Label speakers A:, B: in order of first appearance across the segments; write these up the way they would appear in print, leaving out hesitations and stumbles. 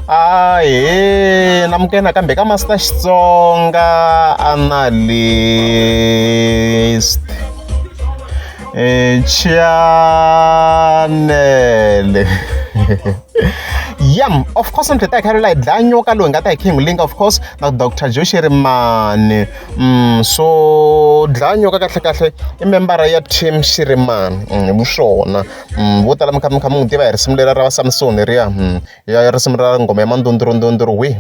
A: Ahee namukela nakambe ka Master Xitsonga Analyst channel yam of course ni ta hi kha hi dlaya nyoka loyi hi nga ta hi kha hi n'wi linga of course na Doctor Joe Shirimani so dlaya nyoka kahle kahle i membara ya team Shirimani hi vuswona vo tala mi kha mi kha mi n'wi tiva hi risimu leriya ra va Samson leriya ya risimu ra nghoma ya mandundurundunduru wihi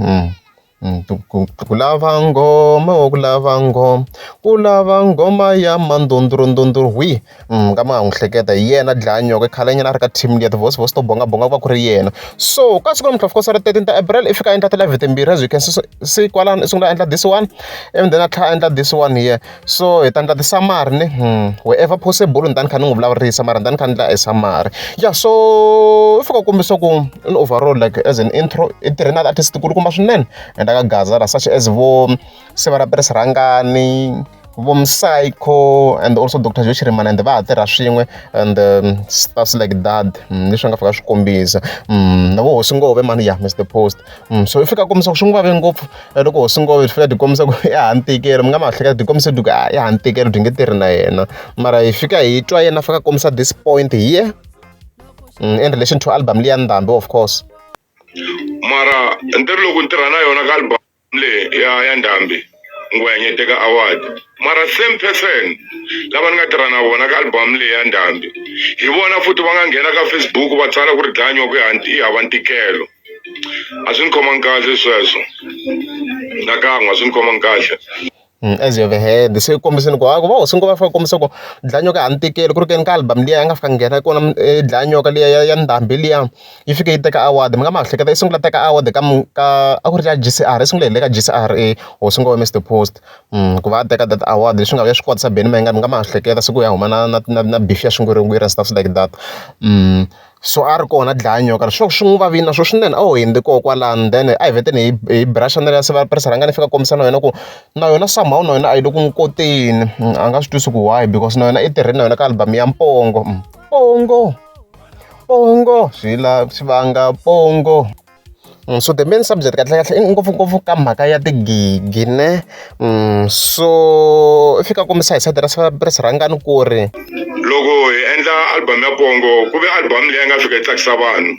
A: ku lava nghoma ku lava nghoma ku lava nghoma ya mandundurundunduru wihi mi nga ma nga n'wi hleketa hi yena dlaya nyoka i khale nyana a ri ka team liya ti-voice voice to bongabonga ku va ku ri yena so ka siku namuntlha of course ra 13 ta April i fika a endla ti-live timbirhi as you can see kwalano i sungula a endla this one and then a tlhela a endla this one here so hi ta endla ti-summary ni wherever possible ni ta ni kha ni n'wi vulavurisa mara ni ta ni kha ni endla a summary ya so i fika kombisa ku in overall like as an intro i tirhe na artist kulukumba swinene and aka Gaza such as vo Siva ra Prince Rhangani vo Psycho and also Dr Joe Shirimani and va ha tirha swin'we and stuffs like that leswi nga fika swi kombisa na vo Hosi Ngove mani ya Mr Post so i fika kombisa ku swi n'wi vave ngopfu loko Hosi Ngove swi fika byi kombisa ku ya ha ntikelo mi nga ma hleketa byi kombisa ku ya ha ntikelo byi nge tirhi na yena mara hi fika hi twa yena fika kombisa this point here in relation to album liya Ndhambi of course
B: mara ntirho loko ni tirha na yona ka album leyi ya ya Ndhambi ngwenya yi teka award mara same person lava ni nga tirha na vona ka album leyi ya Ndhambi hi vona futhi va nga nghena ka Facebook va tsala ku ri dlaya nyoka yi hava ntikelo a swi ni khomangi kahle sweswo nakan'we a swi ni khomangi kahle.
A: As you have heard se kombiseni ku va hosi va fika kombisa ku dlaya nyoka ha ni tikeli ku ri ke ni ka album liya yi nga fika nghena kona dlaya nyoka liya ya ya ndhambi liya yi fike yi teka award mi nga ma hleketa yi sungula teka award ka ka a ku ri ka G_C_R yi sungule hi le ka G_C_R hosi ngome Mr Post ku va a teka that award leswi nga vuya swi kotisa Benny Mayengani mi nga ma hleketa siku ya huma na na na na beef ya swingwirigwiri and stuff like that. So a ri kona dlaya nyoka swo swi n'wi vavile na swo swinene a ho hundzi koho kwalano then a hi vheteni hi hi brush na ya Press Rhangani yi fika kombisa na yona ku na yona somehow na yona a yi le ku n'wi koteni a nga swi twisi ku why because na yona i tirhile na yona ka album ya Pongo Pongo Pongo swi la swi vanga pongo. So the main subject kahle kahle i ngopfungopfu ka mhaka ya tigigi ne so i fika kombisa hi sayiti ra Press Rhangani ku ri
B: loko hi endla album ya Pongo ku ve album leyi nga fika yi tsakisa vanhu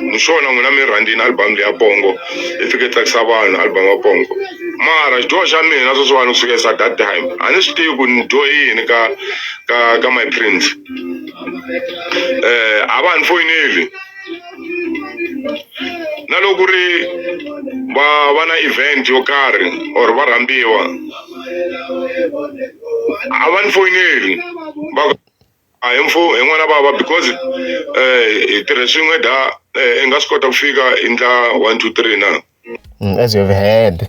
B: ni swona n'wina mi rhandzini album leyi ya Pongo yi fike yi tsakisa vanhu album ya Pongo mara xidyoho xa mina sweswiwani ku sukela that time a ni swi tivi ku ni dyohe yini ka ka ka my prince a va ni foyineli na loko ku ri va va na event yo karhi or va rhambiwa a va ni foyineli va ku a hi mfo hi n'wana bava because hi tirhe swin'we da i nga swi kota ku fika i ndla one two three na.
A: As you have heard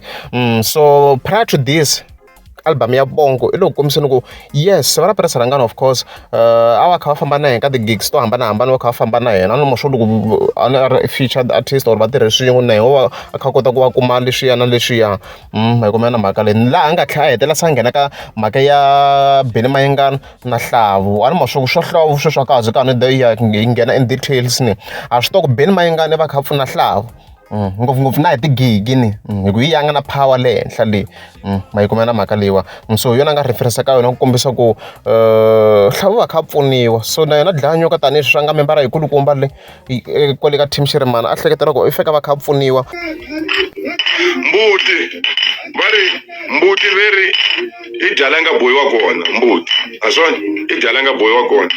A: so prior to this album ya Bongo i le ku kombiseni ku yes va ra Press Rhangani of course a va kha va famba na yena ka ti-gigs to hambanahambana va kha va famba na yena a ni swo loko a ni a ri featured artist or va tirhe swin'we na yena wa a kha a kota ku va kuma leswiya na leswiya hi kuma na mhaka leyi laha a nga tlhela a hetelela se a nghena ka mhaka ya Benny Mayengani na Hlavu a ni ma swo swa Hlavu sweswi a ka ha zi ka ni ya hi nghena in details ni a swi tiva ku Benny Mayengani va kha va pfuna Hlavu ngopfungopfu na hi tigigi ni hi ku hi ya nga na power le henhla le ma yi kuma na mhaka leyiwa so hi yona a nga reference ka yona ku kombisa ku Hlavu va kha a pfuniwa so na yona dlaya nyoka tanihi sweswi a nga membara yikulukumba le kwale ka team Shirimani a hleketela ku i fika va kha a pfuniwa
B: mbuti va ri mbuti veri i dya la nga bohiwa kona mbuti a swona i dya la nga bohiwa kona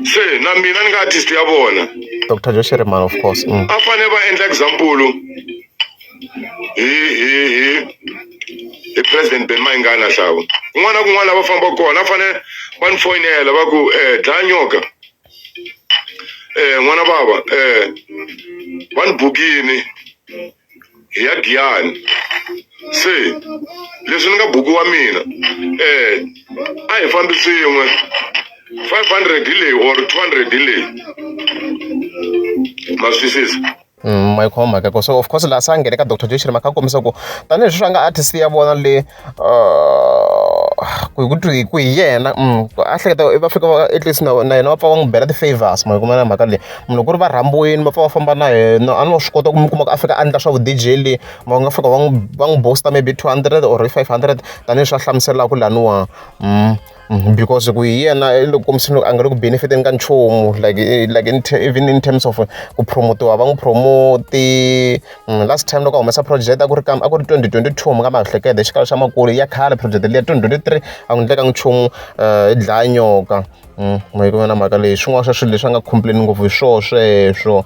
B: se na mina ni nga artist ya vona
A: Dr Joe Shirimani of course
B: a fanele va endla example hi hi hi hi president Ben Mayengani Hlavu kun'wana na kun'wana la va fambaka kona a fanele va ni foyinela va ku dlaya nyoka n'wana bava va ni bukini hi ya Giyani se leswi ni nga bukiwa mina a hi fambi swin'we 500 hi leyi or 200 hi leyi ma swi twisisa.
A: Ma yi khoma mhaka ya kona. So of course laha se a nghene ka doctor Joe Shirimani a kha a kombisa ku tanihi sweswi a nga artist ya vona le ku hi ku twi ku hi yena a hleketa va fika va at least na na yena va pfa va n'wi bela ti-favours ma yi kuma na mhaka leyi. Munhu loko ku ri va rhambiwile va pfa va famba na yena a ni wa swi kota ku mi kuma ku a fika a endla swa vu D_J le va nga fika va n'wi va n'wi boast maybe 200 or 500 tanihileswi a hlamuselaka laniwa. Because ku hi yena i le ku kombiseni a nga le ku benefit-eni ka nchumu like like in even in terms of ku promote-iwa va n'wi promote-i. Last time loko a humesa project a ku ri ka a ku ri 2022 mi nga ma hleketa hi xikalo xa makulu i ya khale project liya 2023 a ku endlekanga nchumu yi dlaya nyoka. Ma yi vona mhaka leyi swin'wana swa swilo leswi a nga complain ngopfu hi swona sweswo.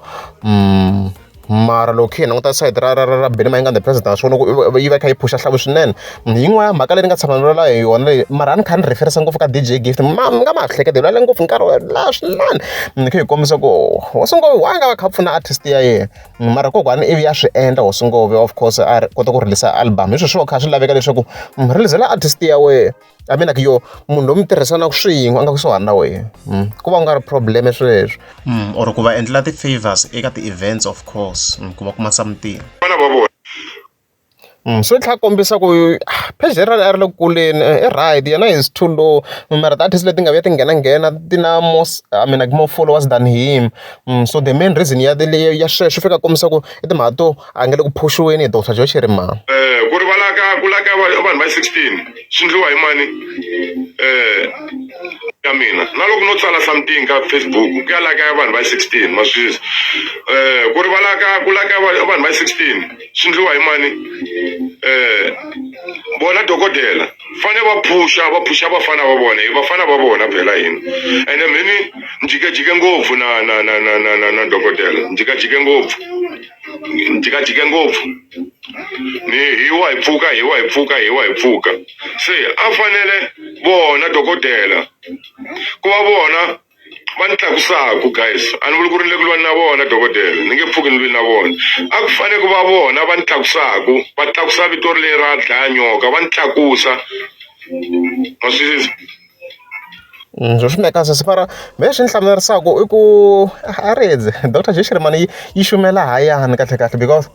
A: Mara loko khe hi languta sayiti ra ra ra ra Benny Mayengani the president ha swi vona ku yi va yi kha yi phusha nhlavu swinene. Yin'wana ya mhaka leyi ni nga tshama ni vulavula hi yona leyi mara a ni kha ni refer-isa ngopfu ka D_J Gift mi nga ma hleketa hi vulavule ngopfu nkarhi wo leha swinene ni kha hi kombisa ku hosi ngove why a nga va a kha a pfuna artist ya yena mara kokwani ivi ya swi endla hosi ngove of course a kota ku release album hi sweswo kha swi laveka leswaku release-la artist ya wena. I mean like yo munhu loyi mi tirhisanaka swin'we a nga kusuhani na wena ku va ku nga ri problem sweswo. Or ku va endlela ti-favors eka ti-events of course ku va kuma something.
B: Vana va vona.
A: So yi tlhela kombisa ku page leri a ri le ku kuleni i right yena is too low mara ti-artist leti nga vuya ti nghenanghena ti na more I mean like more followers than him. So the main reason ya ya sweswo fika kombisa ku i timhaka to a nga le ku phuxiweni hi Doctor Joe Shirimani.
B: Ku rivala ka ku laka vanhu va 16 swi ndliwa hi mani ya mina na loko no tsala something ka Facebook ku ya laka ya vanhu va 16 ma swi twisisa ku rivala ka ku laka vanhu va 16 swi ndliwa hi mani vona dokodela fane va phusha va phusha vafana va vona hi vafana va vona phela hina ene mheni ni jikajike ngopfu na na na na na na na dokodela ni jikajike ngopfu ni jikajike ngopfu ni hi wa hi pfuka hi wa hi pfuka hi wa hi pfuka se a fanele vona dokodela ku va vona va ni tlakusaku guys a ni vuli ku ri ni le ku lwani na vona dokodela ni nge pfuki ni lwini na vona a ku fanele ku va vona va ni tlakusaku va tlakusa vito leri ra dlaya nyoka va ni tlakusa ma swi twisisa.
A: Swi make sense mara mehe swi ni hlamarisaka i ku a ri ndzi doctor Joe Shirimani yi yi xumela hayani kahlekahle because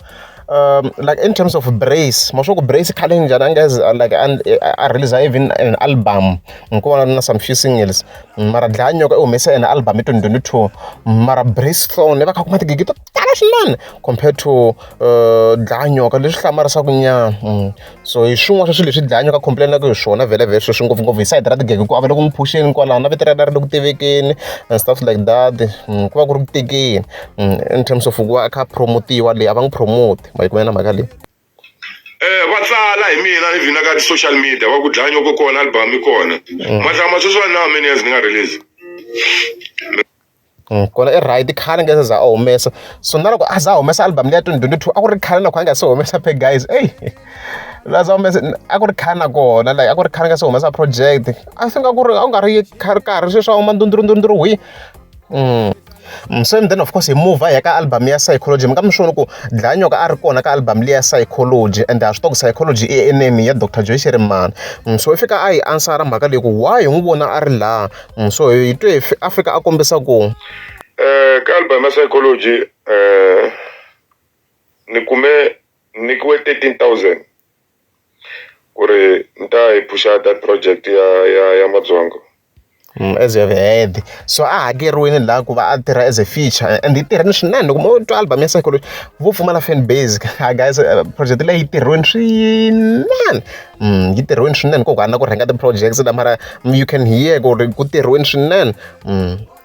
A: like in terms of brace ma swi ku brace khale njhani a nga ze like a release even an album ku va na some few singles mara dlaya nyoka i humese an album hi 2022 mara brace thorn va kha kuma tigigi to tala swinene compared to dlaya nyoka leswi hlamarisaka nyana. So hi swin'wana swa swilo leswi dlaya nyoka complain-aka hi swona vhele sweswi ngopfungopfu hi sayiti ra tigege ku a va le ku n'wi phuxeni kwalano na vito ra yena ri le ku tivekeni and stuff like that ku va ku ri ku tekeni in terms of ku va a kha a promote-iwa le a va n'wi promote ma yi kuma na mhaka leyi.
B: Va tsala hi mina even na ka ti-social media va ku dlaya nyoko kona album yi kona matlama sweswiwani na how many years ni nga release.
A: Kona i right khale nga se za a humesa so na loko a za a humesa album leya 2022 a ku ri khale na kona a nga se humesa phe guys eyi la za humesa a ku ri khale na kona like a ku ri khale nga se humesa project I think a ku ri a ku nga ri karhi sweswi a huma ndundurundunduru hwi. So and then of course hi move hi ya ka album ya Psychology mi nga mi swi vona ku dlaya nyoka a ri kona ka album liya ya Psychology and ha swi tiva ku Psychology i enemy ya Doctor Joe Shirimani so i fika a yi answer mhaka leyi ku why hi n'wi vona a ri laha. So hi twe a fika a kombisa ku.
B: Ka album ya Psychology ni kume ni nyikiwe 13,000 ku ri ni ta yi phusha that project ya ya ya matsonga.
A: As you have heard so a hakeriwile laha ku va a tirha as a feature and yi tirhile swinene loko mo twa album ya Psychology vo pfumala fan base guys project leyi yi tirhiwile swinene. Yi tirhiwini swinene ku na ku rhenga ti-projects la mara you can hear ku ri ku tirhiwini swinene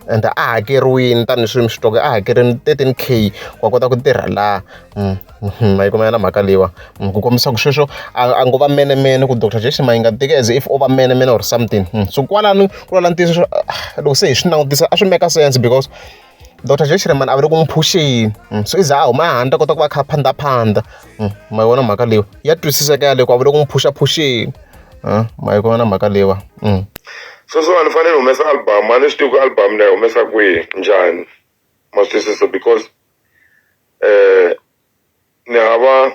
A: and a hakeriwini tanihi mi swi twa ku a hakerini 13K wa kota ku tirha laha ma yi kuma na mhaka leyiwa ku kombisa ku sweswo a ngo va menemene ku Doctor Jackson ma yi nga teki as if o va menemene or something so kwalano ku vulavula ntiyiso loko se hi swi langutisa a swi make sense because Doctor Joe Shirimani a va le ku n'wi phuxeni so i za a huma ehandle a kota ku va a kha a phandhaphanda ma yi vona mhaka leyiwa ya twisiseka yaleyo ku a va le ku n'wi phuxaphuxeni ma yi vona mhaka leyiwa.
B: Sweswiwani ni fanele ni humesa album a ni swi tivi ku album ni ya yi humesa kwihi njhani ma swi twisisa because ni hava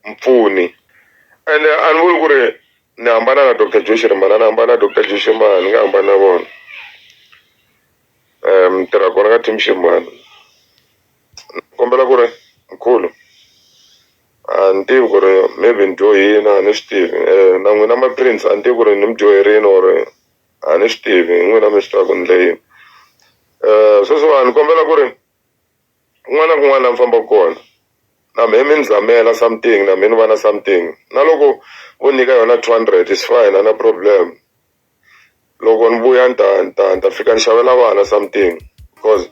B: mpfuni ende a ni vuli ku ri ni hambana na Doctor Joe Shirimani a ni hambani na Doctor Joe Shirimani ni nga hambani na vona ni tirha kona ka team Shirimani ni kombela ku ri. Mkhulu a ni tivi ku ri maybe ni dyohile a ni swi tivi na n'wina ma prince a ni tivi ku ri ni mi dyoherini or a ni swi tivi hi n'wina mi swi tivaka ku ni endle yini. Sweswiwani ni kombela ku ri kun'wana na kun'wana laha mi fambaka kona na mehe mi ni zamela something na mehe ni va na something na loko vo nyika yona 200 is fine a na problem loko ni vuya ni ta ni ta ni ta fika ni xavela vana something because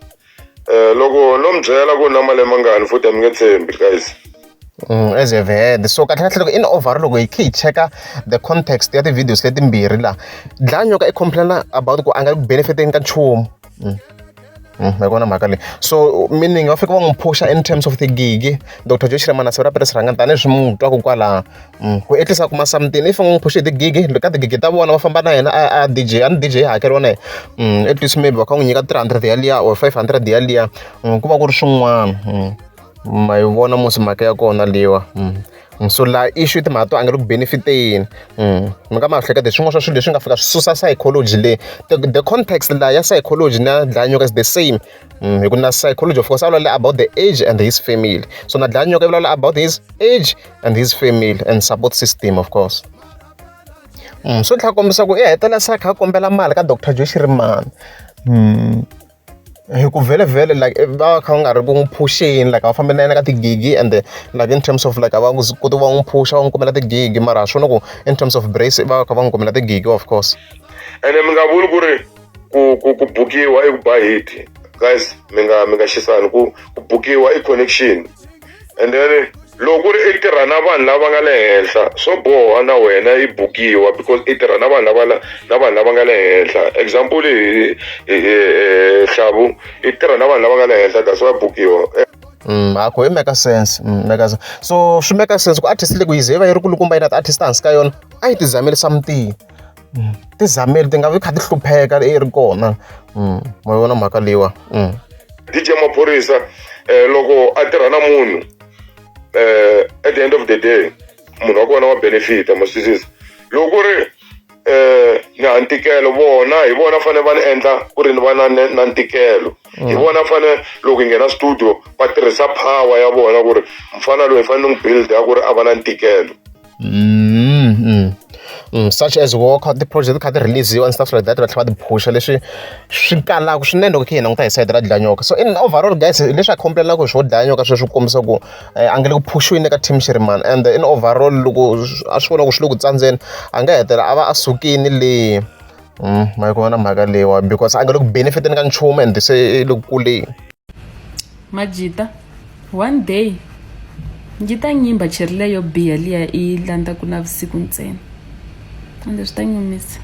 B: loko no mi byela ku na malembe mangani futhi a mi nge tshembi guys.
A: As you have heard so kahle kahle loko in overall loko hi kha hi cheka the context ya ti-videos letimbirhi laha dlaya nyoka i complain about ku a nga benefit-eni ka nchumu. Ma yi vona mhaka leyi so meaning va fika va n'wi phusha in terms of tigigi Doctor Joe Shirimani siku ra Paris rhangani tanihileswi mi n'wi twaku kwalano ku at least a kuma something if va n'wi phushe hi tigigi ka tigigi ta vona va famba na yena a D_J a ni D_J ya hakeriwa na yena at least maybe va kha va n'wi nyika 300 yaliya or 500 yaliya ku va ku ri swin'wana ma yi vona musi mhaka ya kona leyiwa. So laha issue i timhaka to a nga le ku benefit-eni mi nga ma hleketa hi swin'wana swa swilo leswi nga fika swi susa psychology leyi the context laha ya psychology na dlaya nyoka is the same hi ku na psychology of course a vulavula about the age and his family so na dlaya nyoka i vulavula about his age and his family and support system of course. Swi tlhela kombisa ku i hetelela se a kha a kombela mali ka Doctor Joe Shirimani. Hi ku vhele like va va kha va nga ri ku n'wi phusheni like a va fambi na yena ka tigigi and like in terms of like a va koti ku va n'wi phusha va n'wi kumela tigigi mara ha swi vona ku in terms of brace va va kha va n'wi kumela tigigi of course.
B: Ene mi nga vuli ku ri ku ku ku bukiwa i ku ba hit guys mi nga mi nga xisani ku ku bukiwa i connection and then loko ku ri i tirha na vanhu lava nga le henhla swo boha na wena i bukiwa because i tirha na vanhu lava na vanhu lava nga le henhla example hi Hlavu i tirha na vanhu lava nga le henhla that's why bukiwa.
A: A ku i make sense make sense so swi make sense ku artist leyi ku yi ze yi va yi ri kulukumba yi na ti-artist hansi ka yona a yi ti zameli something ti zameli ti nga vi kha ti hlupheka i ri kona ma yi vona mhaka leyiwa.
B: DJ Maphorisa loko a tirha na munhu at the end of the day munhu wa kona wa benefit ma swi twisisa loko ku ri ni ha ntikelo vona hi vona fanele va ni endla ku ri ni va na na ntikelo hi vona fanele loko hi nghena studio va tirhisa power ya vona ku ri mfana loyi hi fanele ni n'wi build ku ri a va na ntikelo.
A: Such as Walker ti-project ti kha ti release-iwa and stuff like that va tlhela va ti phusha leswi swi kalaka swinene loko hi kha hi languta hi sayiti ra dlaya nyoka so in overall guys leswi a complain-aka hi swo dlaya nyoka sweswo kombisa ku a nga le ku phuxiweni ka team Shirimani and in overall loko a swi vona ku swi le ku tsandzeni a nga hetelela a va a sukile le ma yi vona mhaka leyiwa because a nga le ku benefit-eni ka nchumu and se i le ku kuleni.
C: Majita one day yi ta nyimba cheri leyo biha liya i yi landzaku navusiku ntsena ende swi ta nyumisa.